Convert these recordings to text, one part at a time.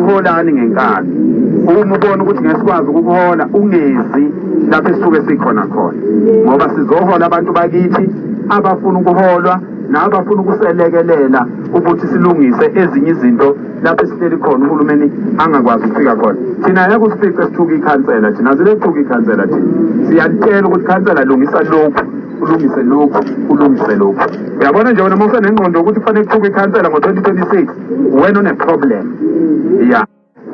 Asiholani ngenkani. Uma ubona ukuthi ngeke sikwazi ukukuhola, ungezi lapho esisuke sikhona khona, ngoba sizohola abantu bakithi abafuna ukuholwa nabafuna ukuselekelela ukuthi silungise ezinye izinto lapho esihleli khona uhulumeni angakwazi ukufika khona. Thina ngeke usifice sithuka ikhansela, thina asilethuka ikhansela. Thina siyalitshela ukuthi, "Khansela, lungisa lokhu, ulungise lokhu, ulungise lokhu." Uyabona nje wena, uma usenengqondo ukuthi kufanele kuthuke ikhansela ngo-2026, wena une-problem ya.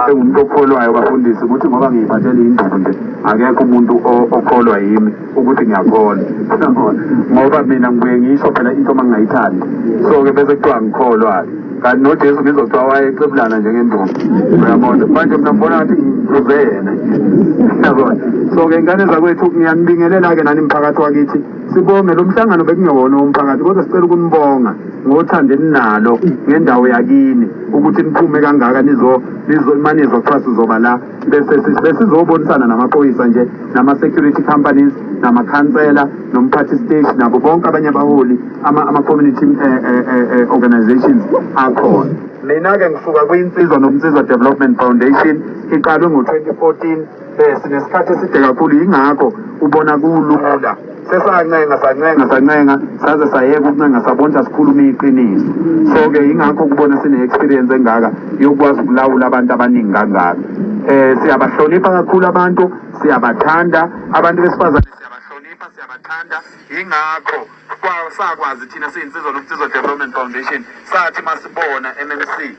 Engumuntu okholwayo, bafundisi, ukuthi ngoba ngiyiphathele induku nje, akekho umuntu okholwa yimi ukuthi ngiyakholwa, ngoba mina ngibuye ngisho phela into uma ngingayithandi. So-ke bese kuthiwa ngikholwa-ke, kanti noJesu ngizothiwa wayecebulana njengenduku, uyabona. Manje mina ngibona ngathi ngihluze yena, uyabona. So-ke, ingane zakwethu, ngiyanibingelela-ke nani mphakathi wakithi. Sibonge lo mhlangano, bekungewona umphakathi, kodwa sicela ukunibonga ngothando eninalo ngendawo yakini, ukuthi niphume kangaka nizo nizo manizwa kuthiwa sizoba la, bese besizobonisana namaphoyisa nje, nama-security companies, namakhansela, nomphathi siteshi, nabo bonke abanye abaholi, ama-community organizations akhona. Mina-ke ngisuka kwiNsizwa Nomnsizwa Development Foundation, iqalwe ngo-2014. Sinesikhathi eside kakhulu, yingakho ubona kulula. Sesancenga, sancenga, sancenga, saze sayeka ukuncenga, sabona sikhuluma iqiniso. So-ke yingakho kubona sine-experience engaka yokwazi ukulawula abantu abaningi kangaka. Siyabahlonipha kakhulu abantu, siyabathanda abantu besifazane, siyabahlonipha, siyabathanda. Yingakho sakwazi thina siyiNsizwa Nomnsizwa Development Foundation, sathi masibona MMC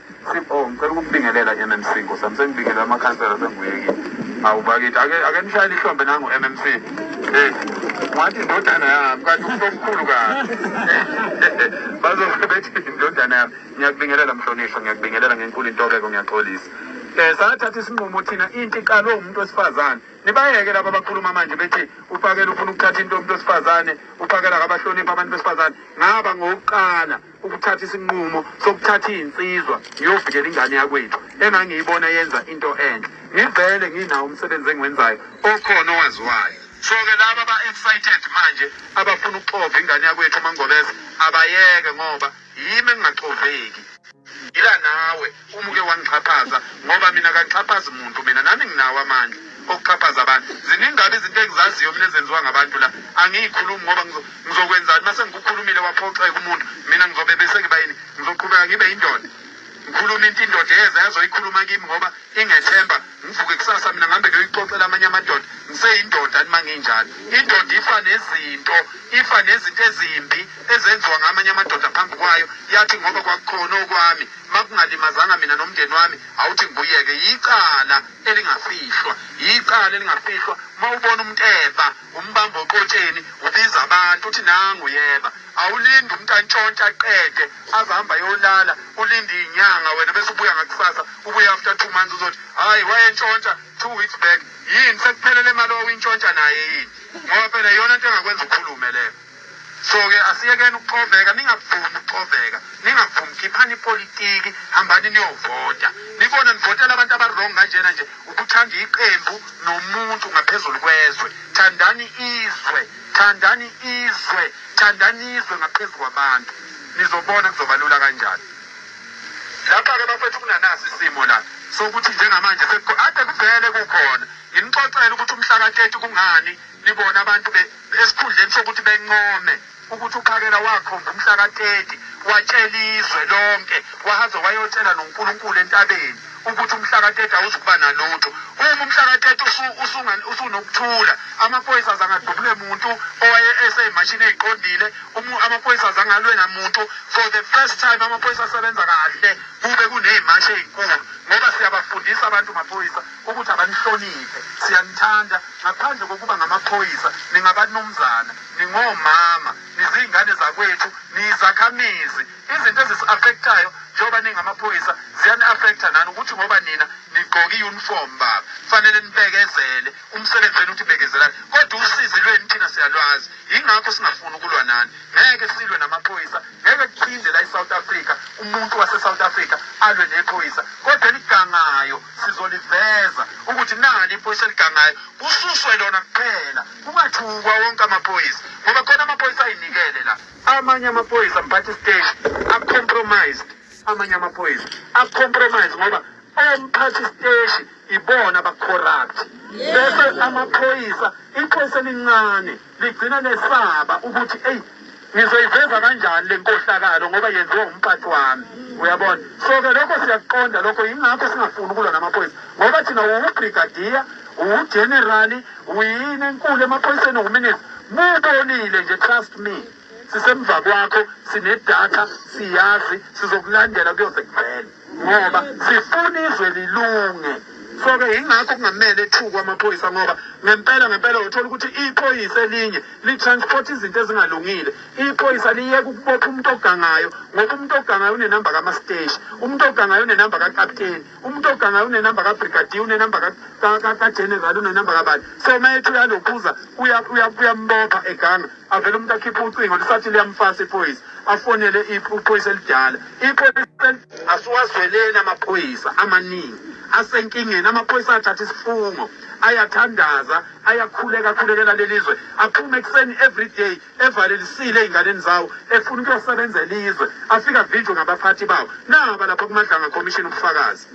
oh, ngicela ukukubingelela, MMC. Nkosi, sengibingelela amakhansela, sengibuyekile. Awu bakithi, ake nishayele ihlombe nangu MMC. Ngathi indodana yami, kanti umuntu omkhulu kabi, bazobe bethi indodana yami. Ngiyakubingelela mhlonishwa, ngiyakubingelela ngenkulu intobeko, ngiyaxolisa. Sathatha isinqumo thina, into iqalwe umuntu wesifazane. Nibayeke laba abakhuluma manje bethi uPhakela ufuna ukuthatha into yomuntu wesifazane, uPhakela akabahloniphi abantu besifazane. Ngaba ngokuqala ukuthatha isinqumo sokuthatha iy'nsizwa ngiyovikela ingane yakwethu engangiyibona yenza into enhle. Ngivele nginawo umsebenzi engiwenzayo okhona owaziwayo. So-ke laba aba-excited manje abafuna ukuxova ingane yakwethu uMangobese, abayeke, ngoba yimi engingaxoveki. Ila nawe uma uke wangixhaphaza, ngoba mina kangixhaphazi muntu. Mina nami nginawo amandla okuxhaphaza abantu. Ziningi kabi izinto engizaziyo mina ezenziwa ngabantu la, angiyikhulumi ngoba ngizokwenzani uma sengikukhulumile waphoxeka umuntu? Mina ngizobe bese ngiba yini? Ngizoqhubeka ngibe yindoda, ngikhuluma into indoda eyeza yazoyikhuluma kimi ngoba ingethemba, ngivuke kusasa mina ngihambe ngiyoyixoxela amanye amadoda? Ngiseyindoda nima nginjalo. Indoda ifa nezinto, ifa nezinto ezimbi ezenziwa ngamanye amadoda phambi kwayo, yathi ngoba kwakukhona okwami, makungalimazanga mina nomndeni wami, awuthi ngibuyeke. Yicala elingafihlwa, yicala elingafihlwa. Uma ubona umuntu eba, umbamba oqotsheni, ubiza abantu, uthi, "Nangu yeba." Awulindi umuntu antshontsha aqede, azahamba yolala, ulinde iy'nyanga wena, bese ubuya ngakusasa, ubuye after 2 months, uzothi, "Hhayi, wayentshontsha 2 weeks back." Yini, sekuphelele imali owawuyintshontsha naye yini? Ngoba phela iyona nto engakwenza ukhulume leyo. So-ke asiyekeni ukuxoveka, ningavumi ukuxoveka, ningavumi. Khiphani ipolitiki, hambani niyovota, nibone nivotela abantu aba-wrong kanjena nje. Ukuthanda iqembu nomuntu ngaphezulu kwezwe. Thandani izwe, thandani izwe, thandani izwe ngaphezu kwabantu, nizobona kuzoba lula kanjani. Lapha-ke bafethu, kunanasi isimo la sokuthi njengamanje ade kuvele kukhona. Nginixoxele ukuthi umhla ka-30 kungani nibona abantu esikhundleni sokuthi bencome ukuthi uPhakela wakhomba umhla ka-30, watshela izwe lonke, wahaze wayotshela noNkulunkulu entabeni ukuthi umhla ka-30 awuzukuba nalutho. Uma umhla ka-30 usunokuthula, amaphoyisa azangadubule muntu owaye eseyimashini ey'qondile, amaphoyisa azangalwe namuntu. For the first time amaphoyisa asebenza kahle, kube kuney'mashi ey'nkulu, ngoba siyabafundisa abantu, maphoyisa, ukuthi abanihloniphe. Siyanithanda ngaphandle kokuba ngamaphoyisa, ningabanumzana, ningomama, niziy'ngane zakwethu, niyizakhamizi. Izinto ezisi-affectayo njengoba ningamaphoyisa ziyani-affecta nani, ukuthi ngoba nina nigqoke i-uniform, baba, fanele nibekezele. Umsebenzi wenu uthi bekezelani, kodwa usizi lwenu thina siyalwazi, yingakho singafuni ukulwa nani. Ngeke silwe namaphoyisa, ngeke kuphinde la e-South Africa umuntu wase-South Africa alwe nephoyisa, kodwa eligangayo sizoliveza ukuthi nali iphoyisa eligangayo, kususwe lona kuphela, kungathukwa wonke amaphoyisa, ngoba khona amaphoyisa ayinikele la. Amanye amaphoyisa, mphathi siteshi, a-compromised. Amanye amaphoyisa a-compromise ngoba Omphathi siteshi ibona abacorrupt. Bese amaphoyisa, iphoyisa elincane ligcina lesaba ukuthi eyi ngizoyiveza kanjani le nkohlakalo ngoba yenziwa umphathi wami, uyabona. So-ke lokho siyakuqonda lokho, yingakho singafuni ukulwa namaphoyisa, ngoba thina uwubrigadier, uwugenerali, uyini enkulu emaphoyiseni, uwuminista. Mubonile nje, trust me, sisemva kwakho, sinedatha, siyazi, sizokulandela kuyoze kuvele, ngoba sifuna izwe lilunge. So-ke yingakho kungamele ethukwe amaphoyisa, ngoba ngempela ngempela uthola ukuthi iphoyisa elinye litransport izinto ezingalungile. Iphoyisa liyeka ukubopha umuntu ogangayo, ngoba umuntu ogangayo unenamba kamasteshi, umuntu ogangayo unenamba kakapteni, umuntu ogangayo unenamba kabrigadier, unenamba kageneral, unenamba kabani. So uma ethi uyalokhuza uyambopha eganga, avele umuntu akhiphe ucingo lisathi liyamfasa iphoyisa, afonele iphoyisa elidala. Iphoyisa asiwazweleni amaphoyisa amaningi asenkingeni. Amaphoyisa athatha isifungo, ayathandaza, ayakhuleka, akhulekela lelizwe, aphume ekuseni every day evalelisile ey'nganeni zawo, efuna ukuyosebenzela izwe, afika avinjwe ngabaphathi bawo. Naba lapha kuMadlanga Commission ubufakazi,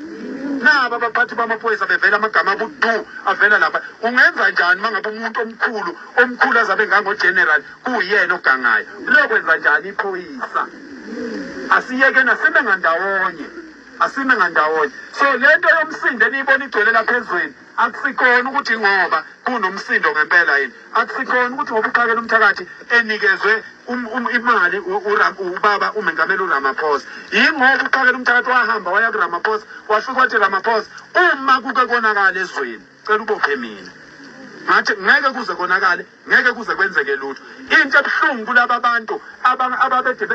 naba abaphathi bamaphoyisa bevela amagama abudu avela lapha. Ungenza njani uma ngabe umuntu omkhulu omkhulu azabe ngangogeneral kuyena ogangayo? Liyokwenza njani iphoyisa? Asiyekeni, asime ngandawonye, asime ngandawonye. So lento yomsindo eniyibona igcwele lapha ezweni, akusikhona ukuthi ngoba kunomsindo ngempela yini, akusikhona ukuthi ngoba uphakela umthakathi enikezwe imali ubaba umengameli uRamaphosa, yingoba uphakela umthakathi wahamba waya kuRamaphosa, wafika wathi Ramaphosa, uma kuke konakala ezweni cela ubophe mina. Ngathi ngeke kuze konakale, ngeke kuze kwenzeke lutho. Into ebuhlungu kulaba bantu ababede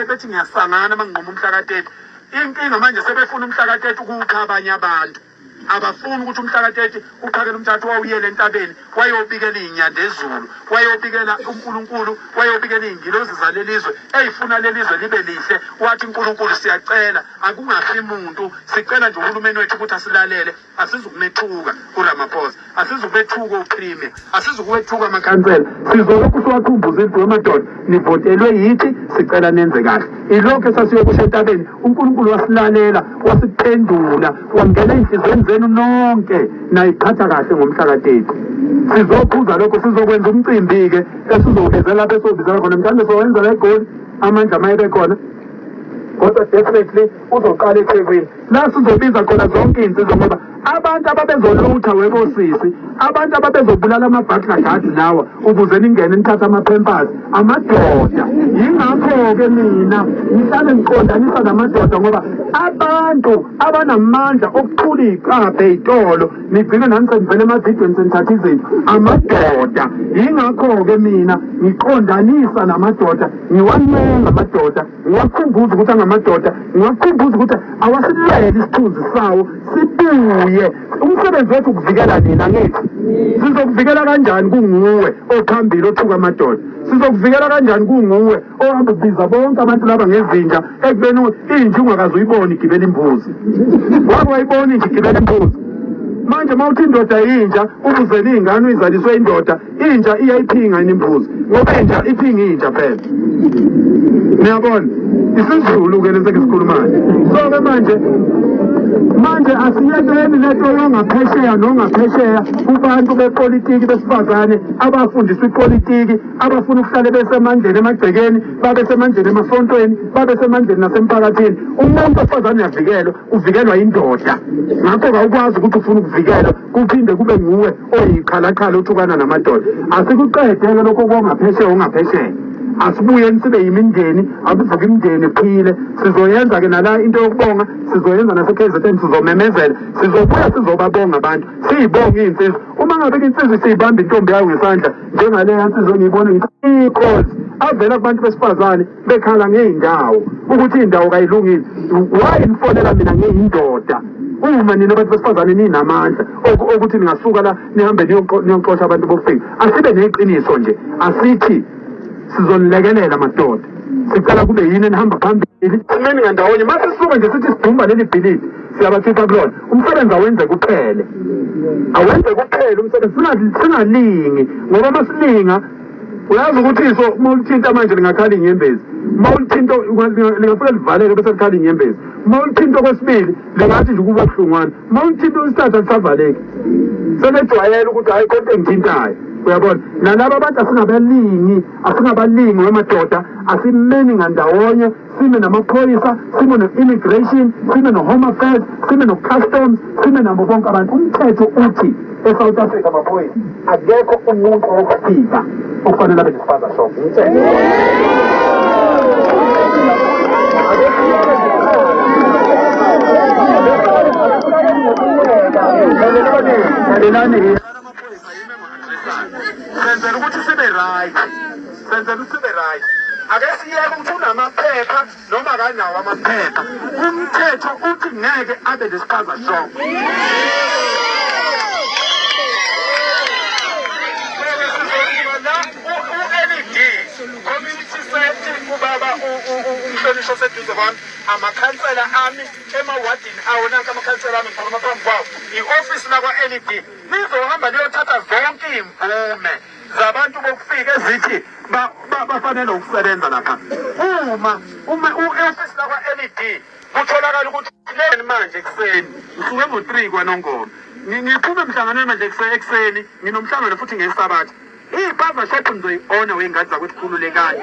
bethi ngiyasangana manginquma umhla ka-30, inkinga manje sebefuna umhla ka-30 ukupha abanye abantu. Abafuni ukuthi umhla ka-30 uphakele umthathu wawuyele entabeni, wayobikela iy'nyandezulu, wayobikela uNkulunkulu, wayobikela iy'ngilozi zalelizwe ey'funa lelizwe libe lihle. Wathi uNkulunkulu siyacela akungafi muntu, sicela nje uhulumeni wethu ukuthi asilalele, asizukumethuka uRamaphosa, asizukubethuka uPremier, asizukuwethuka amakhansela, sizolokhu siwakhumbuza into yamadoda, nivotelwe yithi, sicela nenze kahle. Ilokhu esasiyokusho entabeni, uNkulunkulu wasilalela, wasiphendula, wangena ey'nhliziyweni zenu nonke, nayiphatha kahle ngomhla ka-30. Sizokhuza lokho, sizokwenza umcimbi-ke esizowubizela lapho esowubizela khona, mhlawumbe sowenza eGoli, amandla maye khona, kodwa definitely uzoqala eThekwini la sizobiza khona zonke iy'nsizwa, ngoba abantu ababezolutha webosisi, abantu ababezobulala ama-butler guards lawa ukuze ningene nithathe ama-pampers, amadoda. Yingakho-ke mina ngihlale ngiqondanisa namadoda, ngoba abantu abanamandla okuthula iy'cabha ey'tolo nigcine nani senivele emavidweni senithatha izinto, amadoda. Yingakho-ke mina ngiqondanisa namadoda, ngiwancenga amadoda, ngiwakhumbuza ukuthi angamadoda, ngiwakhumbuza ukuthi awasilwele isithunzi sawo sibuye. Umsebenzi wethu ukuvikela nina, ngithi sizokuvikela kanjani kunguwe ophambili othuka amadoda? Sizokuvikela kanjani kunguwe ohamba ubiza bonke abantu laba ngezinja, ekubeni inja ungakaze uyibone igibela imbuzi? Wake wayibona inja igibela imbuzi? Manje uma uthi indoda yinja, ubuzele iy'ngane uyizaliswe indoda, inja iyayiphinga yini imbuzi? Ngoba inja iphinga inja phela, niyabona isiZulu-ke lesi engisikhulumayo. So-ke manje asiyekeni lento yongaphesheya nongaphesheya kubantu bepolitiki besifazane abafundiswa ipolitiki, abafuna ukuhlale besemandleni emagcekeni, babe semandleni emasontweni, babe semandleni nasemphakathini. Umuntu wesifazane uyavikelwa, uvikelwa indoda. Ngakho-ke awukwazi ukuthi ufuna ukuvikelwa kuphinde kube nguwe oyiqhalaqhala othukana namadoda. Asikuqede-ke lokho kongaphesheya ongaphesheya, asibuyeni sibe yimindeni, akuvuke imindeni ephile. Sizoyenza-ke nala into yokubonga, sizoyenza nase-KZN, sizomemezela, sizobuya sizobabonga abantu, siyibonge iy'nsizwa. Uma ngabe-ke insizwa isiyibamba intombi yayo ngesandla njengaleya nsizwa engiyibona, ngithi avela kubantu besifazane bekhala ngey'ndawo ukuthi iy'ndawo kayilungile, why nifonela mina ngiyindoda uma nina abantu besifazane ninamandla okuthi ningasuka la nihambe niyoxosha abantu bokufika? Asibe neqiniso nje, asithi sizonilekelela madoda, sicela kube yini enihamba phambili, simeni ngandawonye. Mase sisuka nje sithi sidumba leli bhilidi, siyabakhipha kulona umsebenzi, awenze kuphele, awenze kuphele umsebenzi, singalingi, ngoba masilinga uyazi ukuthi iso uma ulithinta manje lingakhala inyembezi. Uma ulithinta lingafike livaleke bese likhala inyembezi. Uma ulithinta okwesibili lingathi nje ukuba buhlungwana. Uma ulithinta okwesithathu alisavaleki, sebejwayele ukuthi hhayi konke engithintayo, uyabona. Nalaba abantu asingabalingi, asingabalingi wemadoda, asimeni ngandawonye, sime namaphoyisa, sime no-immigration, sime no-home affairs, sime no-customs, sime nabo bonke abantu. Umthetho uthi e-South Africa, amaphoyisa, akekho umuntu wokufika okufanele abe nespaza shop. Umthetho. Lalelani, senzela ukuthi sibe right, senzela ukuthi sibe right. Ake siyeke ukuthi unamaphepha noma akanawo amaphepha, umthetho uthi ngeke abe nespaza shop. U-LED community safety, ubaba umhlonishwa oseduze kwami, amakhansela ami emawadini awo, nanka amakhansela ami ngikhuluma phambi kwawo, i-ofisi lakwa-LED lizohamba liyothatha zonke iy'mvume zabantu bokufika ezithi bafanele ukusebenza lapha. Uma u-ofisi lakwa-LED kutholakala ukuthi leni manje ekuseni ngisuke ngo-3 kwaNongoma, ngiphume emhlanganweni manje ekuseni, nginomhlangano futhi ngesabatha. Iy'paza shop nizoyi-ona wey'ngane zakwethu, khululekani.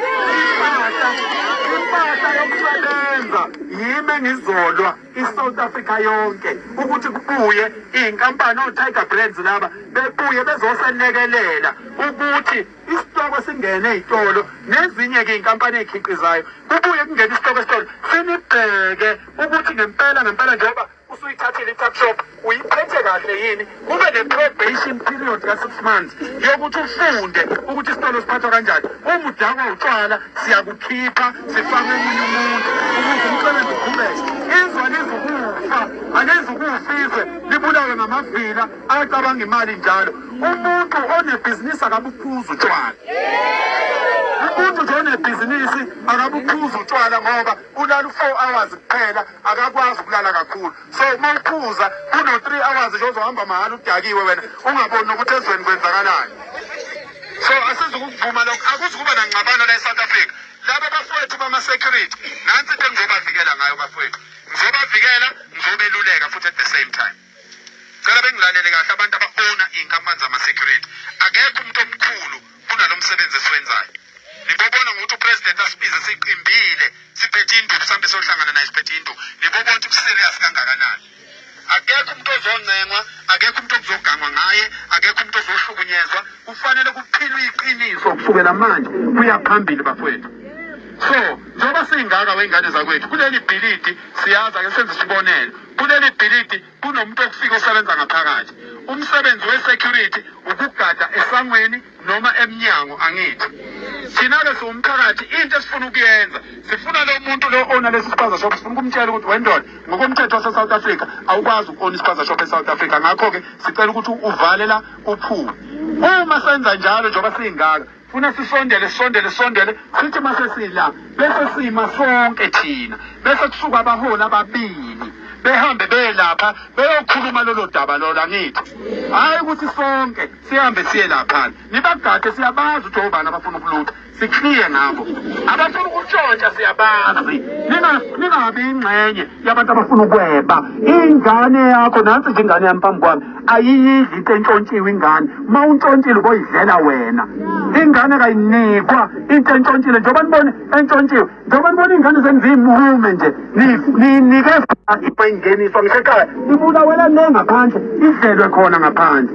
Impahla yokusebenza yimi engizolwa i-South Africa yonke ukuthi kubuye iy'nkampani o-Tiger Brands laba bebuye bezoselekelela ukuthi isitoko singene ey'tolo, nezinye-ke iy'nkampani ey'khiqizayo, kubuye kungene isitoko esitolo, sinibheke ukuthi ngempela ngempela njengoba usuyithathile i-tuck shop uyiphethe kahle yini, kube ne-probation period ka-6 months yokuthi ufunde ukuthi isitolo siphathwa kanjani. Uma udakwa utshwala, siyakukhipha, sifake omunye umuntu ukuze umsebenzi uqhubeke. Izwe alizukufa, alizukufa izwe libulawe ngamavila acabanga imali njalo. Umuntu onebhizinisi akabuphuzi utshwala. Umuntu nje onebhizinisi akabuphuzi utshwala ngoba ulala u-4 hours kuphela, akakwazi ukulala kakhulu. So uma uphuza kuno-3 hours nje ozohamba mahhala udakiwe wena, ungaboni nokuthi ezweni kwenzakalani. So asizukukuvuma lokho, akuzukuba nangxabano la e-South Africa. Laba bafowethu bama-security, nansi into engizobavikela ngayo bafowethu, ngizobavikela, ngizobeluleka futhi at the same time. Cela bengilalele kahle abantu aba-owna iy'nkampani zama-security. Akekho umuntu omkhulu kunalo msebenzi esiwenzayo. Nibobona ngokuthi upresident asibize siqimbile, siphethe induku, sihambe siyohlangana naye siphethe induku, nibobona ukuthi ku-serious kangakanani. Akekho umuntu ozoncengwa, akekho umuntu okuzogangwa ngaye, akekho umuntu ozohlukunyezwa. Kufanele kuphilwe iqiniso kusukela manje kuya phambili bafowethu. So njengoba singaka wey'ngane zakwethu kuleli bhilidi, siyazi, ake senze isibonelo, kuleli bhilidi kunomuntu okufika osebenza ngaphakathi. Umsebenzi we-security ukugada esangweni noma emnyango, angithi? Thina-ke siwumphakathi, into esifuna ukuyenza, sifuna lo muntu lo owna lesi spaza shop, sifuna ukumtshela ukuthi, wendoda, ngokomthetho wase-South Africa awukwazi uku-owna ispaza shop e-South Africa, ngakho-ke sicela ukuthi uvale la uphume. Uma senza njalo, njengoba siyingaka, funa sisondele, sisondele, sisondele, sithi mase sila bese sima sonke thina, bese kusuka abaholi ababili behambe beyelapha beyokhuluma lolo daba lolo, angithi? Hhayi ukuthi sonke sihambe siye laphana, nibagade. Siyabazi ukuthi obani abafuna ukulutha, sikliye ngabo. Abafuna ukutshontsha siyabazi. Ningabi ingxenye yabantu abafuna ukweba. Ingane yakho, nansi nje ingane yami phambi kwami, ayiyidli into entshontshiwe ingane. Uma untshontshile uboyidlela wena. Ingane kayinikwa into entshontshile. Njengoba nibone entshontshiwe, njengoba nibona iy'ngane zenu ziyimume nje, niyinikeza ingeniswa ngisho ekhaya, ibulawela le ngaphandle, idlelwe khona ngaphandle.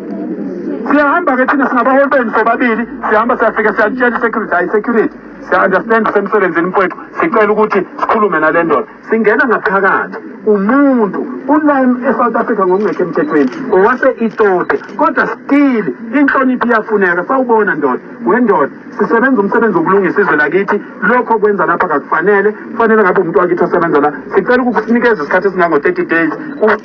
Siyahamba-ke thina singabaholi benu sobabili, siyahamba, siyafika, siyalitshela i-security, hayi security, siya-understand usemsebenzini mfowethu, sicela ukuthi sikhulume nale ndoda. Singena ngaphakathi, umuntu ula e-South Africa ngokungekho emthethweni, owase-Ethiopia, kodwa still inhlonipho iyafuneka. Sawubona ndoda, wendoda, sisebenza umsebenzi wokulungisa izwe lakithi. Lokho kwenza lapha kakufanele, kufanele ngabe umuntu wakithi osebenza la. Sicela ukukusinikeza isikhathi esingango-30 days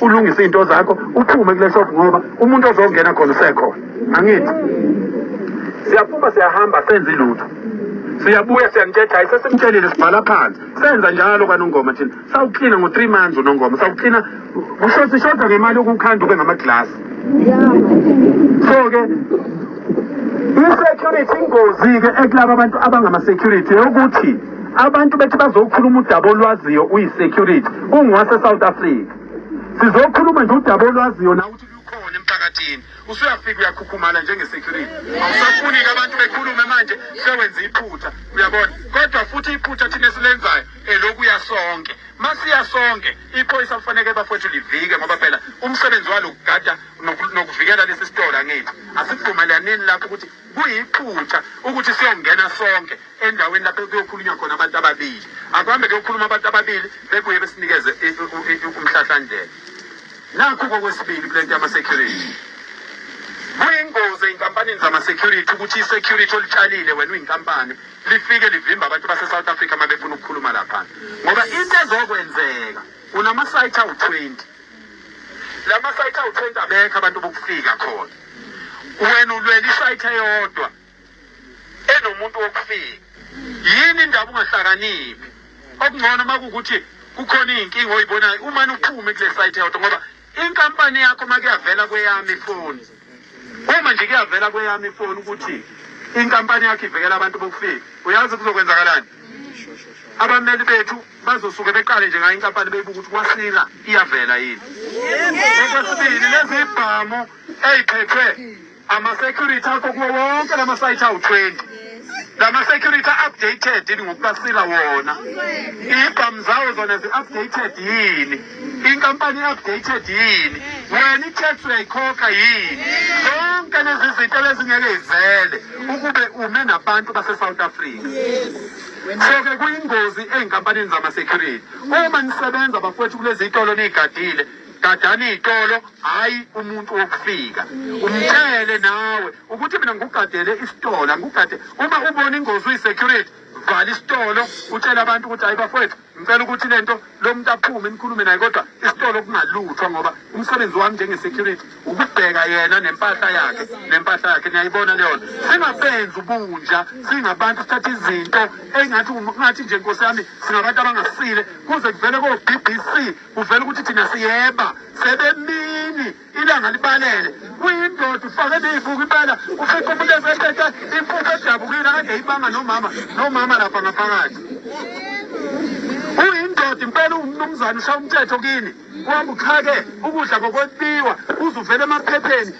ulungise iy'nto zakho, uphume kule shop, ngoba umuntu ozongena khona usekhona, angithi? Siyaphuma, siyahamba, senze ilutho, siyabuya, siyanitshela, hayi sesimtshelile, sibhala phansi. Senza njalo kwaNongoma thina, sawuklina ngo-3 months uNongoma, sawuklina kusho sishoda ngemali yokukhanda ube ngamaglasi. So-ke i-security, ingozi-ke ekulaba abantu abangama-security yokuthi Abantu bethi bazokhuluma udaba olwaziyo uyi-security, ungowase-South Africa. Sizokhuluma nje udaba olwaziyo nawe ukuthi lukhona emphakathini. Usuyafika uyakhukhumala njenge-security. Awusafuni-ke abantu bekhulume manje, sewenza iphutha, uyabona. Kodwa futhi iphutha thina esilenzayo elokuya sonke. Masiya sonke, iphoyisa kufanele bafowethu livike, ngoba phela umsebenzi walo ukugada nokuvikela lesi sitolo angithi. Asivumelaneni lapho ukuthi kuyiphutha ukuthi siyongena sonke endaweni lapho kuyokhulunywa khona abantu ababili. Akuhambe kuyokhuluma abantu ababili, bebuye besinikeze umhlahlandlela. Nakhu kokwesibili kule nto yama-security. Kuyingozi ey'nkampanini zama-security ukuthi i-security olitshalile wena uyinkampani lifike livimba abantu base-South Africa uma befuna ukukhuluma laphana. Ngoba into ezokwenzeka, unama-site awu-20. La ma-site awu-20 abekho abantu bokufika khona. Wena ulwela isite eyodwa enomuntu wokufika. Yini indaba ungahlakaniphi? Okungcono uma kuwukuthi kukhona iy'nkinga oyibonayo, umane uphume kule site eyodwa, ngoba inkampani yakho uma kuyavela kweyami ifoni, uma nje kuyavela kweyami ifoni ukuthi inkampani yakho ivikela abantu bokufika, uyazi kuzokwenzakalani? Abameli bethu bazosuke beqale nje ngayo inkampani beyibuka ukuthi kwasika iyavela yini. Okwesibili, lezi ibhamu ey'phethwe ama-security akho kuwo wonke lama site awu-20, lama-security a-updated yini ngokubasila wona? Iy'bhamu zawo zona zi-updated yini? Inkampani i-updated yini? Wena i-tax uyayikhokha yini? Zonke lezi zinto lezingeke ivele ukube ume nabantu base-South Africa. So-ke kuyingozi ey'nkampanini zama-security. Uma nisebenza bafowethu kulezi y'tolo niy'gadile, gadani iy'tolo, hhayi umuntu wokufika. Umtshele nawe ukuthi mina ngikugadele isitolo, angikugade. Uma ubona ingozi uyi-security, vala isitolo, utshele abantu ukuthi hayi bafowethu, ngicela ukuthi lento lo muntu aphume nikhulume naye, kodwa isitolo kungaluthwa, ngoba umsebenzi wami njenge-security ukubheka yena nempahla yakhe, nempahla yakhe. Niyayibona leyo nto? Singabenzi ubunja, singabantu sithatha izinto engathi ngathi nje nkosi yami singabantu abangasile, kuze kuvele ko-BBC kuvele ukuthi thina siyeba sebemini ilanga libalele. Kuyindoda ufake ney'buko impela, ufice umuntu esephethe impuphu edabukile kade ibanga nomama lapha ngaphakathi. Uyindoda impela, umnumzane ushaya umthetho kini, uhamba uxhake ukudla kokwebiwa uze uvele emaphepheni.